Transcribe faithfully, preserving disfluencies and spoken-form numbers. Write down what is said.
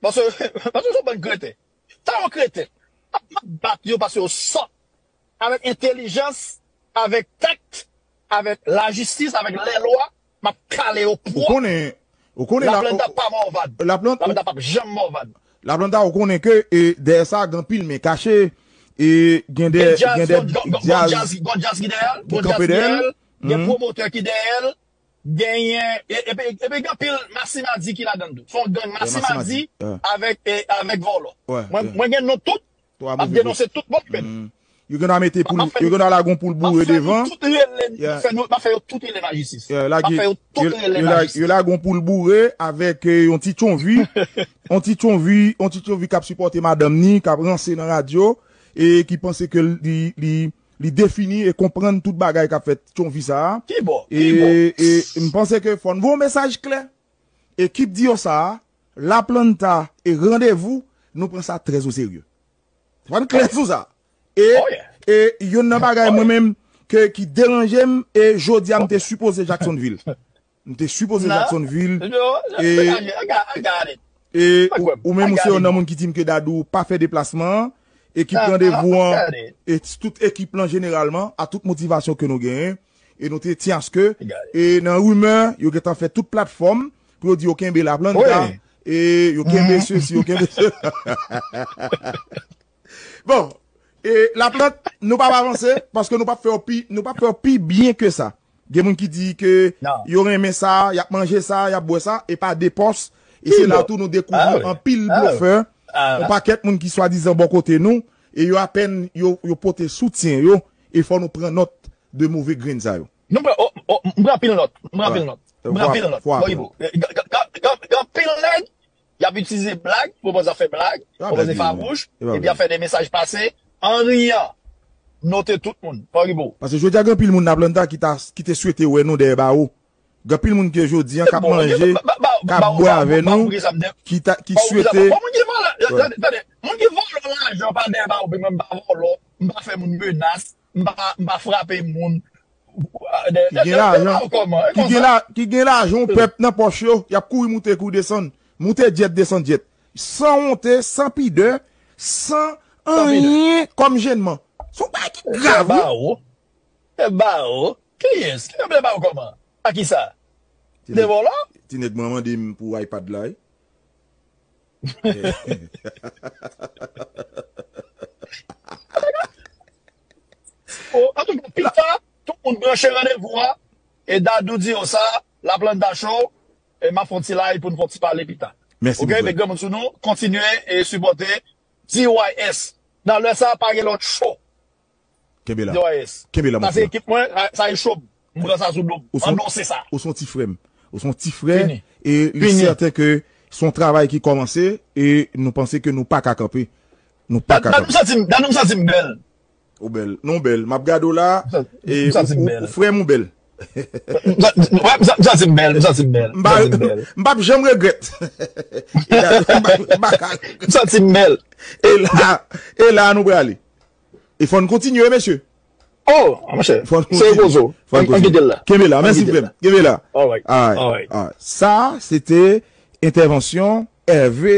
Paske, paske se yon bann kreten. Sa yon kreten. M ap bat yo paske yo sòt. Avèk entèlijans, avèk takt, avèk lajistis, avèk lèlwa, m ap kale yo pwòp. Ou konnen, ou konnen la, Laplanta pa mòvad. Laplanta, Laplanta p ap janm mòvad. Laplanta, ou konnen ke, e, dèyè sa, gen anpil men kache, e, gen de, gen de djaz, gon djaz ki dèyè l, gon djaz ki dèyè l, gen pwomotè ki dèyè l, genyen, e, epi, epi gen anpil masimadi ki ladan l tou. Se yon gang masimadi avèk, e, avèk vòlò. Mwen, mwen gen non tout, m ap denonse tout bò ki pèdi. Yo genlè mete poul, yo genlè lage yon poul boure devan. M ap fè yo tout rele, m ap fè yo, m ap fè yo tout rele lajistis. M ap fè yo tout rele lajistis. Yo lage yon poul boure avèk, e, yon ti tchonvi, yon ti tchonvi, yon ti tchonvi k ap sipòte madanm ni, k ap ranse nan radyo, e ki panse ke li, li, li defini e konprann tout bagay k ap fèt tchonvi sa a. Ki bò? Ki bò? E, e m panse ke fò n voye yon mesaj klè. Ekip Diyosa a, Laplanta e Randevou, nou pran sa trè o serye. Fò n klè sou sa. E, e youn nan bagay mwen menm ke, ki deranje m, e jodi a m te sipoze Jacksonville. M te sipoze Jacksonville. E, e ou, ou menm ou se youn nan moun ki di m ke Dadou pa fè deplasman an, ekip Randevou an, e tout ekip lan jeneralman, a tout motivasyon ke nou genyen. E nou te tyen aske, e nan rimè, yo gentan fè tout platfòm pou yo di yo kenbe Laplanta, e yo kenbe sesi, yo kenbe sela. Bon, e Laplanta, nou p ap avanse, paske nou p ap fè yo pi, nou p ap fè yo pi byen ke sa. Gen moun ki di ke yo renmen sa, y ap manje sa, y ap bwè sa, e pa de pòs. E se la tou nou dekouvri anpil blofè, yon pakèt moun ki swadizan bò kote nou, e yo apèn, yo, yo pote soutyen yo, e fò nou pran nòt de move grenn sa yo. Nou pran, o, o, m pran anpil nòt, m pran anpil nòt, m pran anpil nòt. Bon, Ibo, gen, gen, gen, gen anpil nèg, y ap itilize blag, pou panse ap fè blag, pou panse fawouch, epi y ap fè de mesaj pase, an riyan, note tout moun, Fò Ibo. Paske jodi a gen anpil moun nan Atlanta ki ta, ki te swete wè nou dèyè bawo. Gen anpil moun ke jodi a k ap manje, k ap bwè avè nou, ki ta, ki swete. Bon, moun ki vòlò, tande, tande, moun ki vòlò lajan pa dèyè bawo, mwen m pa vòlò, m pa fè moun menas, m pa, m pa frape moun. Ki gen lajan, ki gen la, ki gen lajan yon pèp nan pòch yo, y ap kouri moute, kouri desann, moute djèt, desann djèt, san wonte, san pidè, san anyen kòm jennman. Se yon bagay ki grav, wi. E ba ou, kiyès? Ki yo vle ba ou kòman? A kisa? De vòlò? Ti nèg mwen mande m pou iPad la, wi. O, antouka, pita, tout moun branche randevou a. E Dadou di yo sa, Laplanta Show, e m ap fè yon ti live pou n fè yon ti pale pita. Mèsi, oke, met granmoun sou nou, kontinye e sipòte D Y S. Nan lè sa, pa gen lòt cho. Kenbe la. D Y S. Kenbe la, mon frè. Sa se ekip mwen, sa, sa e cho m. M pran sa sou do m. Annonse sa. Ou se yon ti frè m. Ou se yon ti frè. Fini. E li sèten ke se yon travay ki kòmanse e nou panse ke nou pa ka kanpe. Nou pa ka kanpe. Dadou, m santi m, Dadou, m santi m bèl. Ou bèl. Non, bèl. M ap gade w la. E ou, ou, ou frè m, ou bèl. M sa-, m sa-, m santi m bèl, m santi m bèl, m santi m bèl. M p ap janm regrèt. M pa, m pa ka regrèt. M santi m bèl. E la, e la nou prale. E fò n kontinye, mesye. Oh, monchè, se repoze w. Fò n kontinye. Ann kite l la. Kenbe la, mèsi frè m. Kenbe la. All right. All right. Sa, se te entèvansyon Hervé.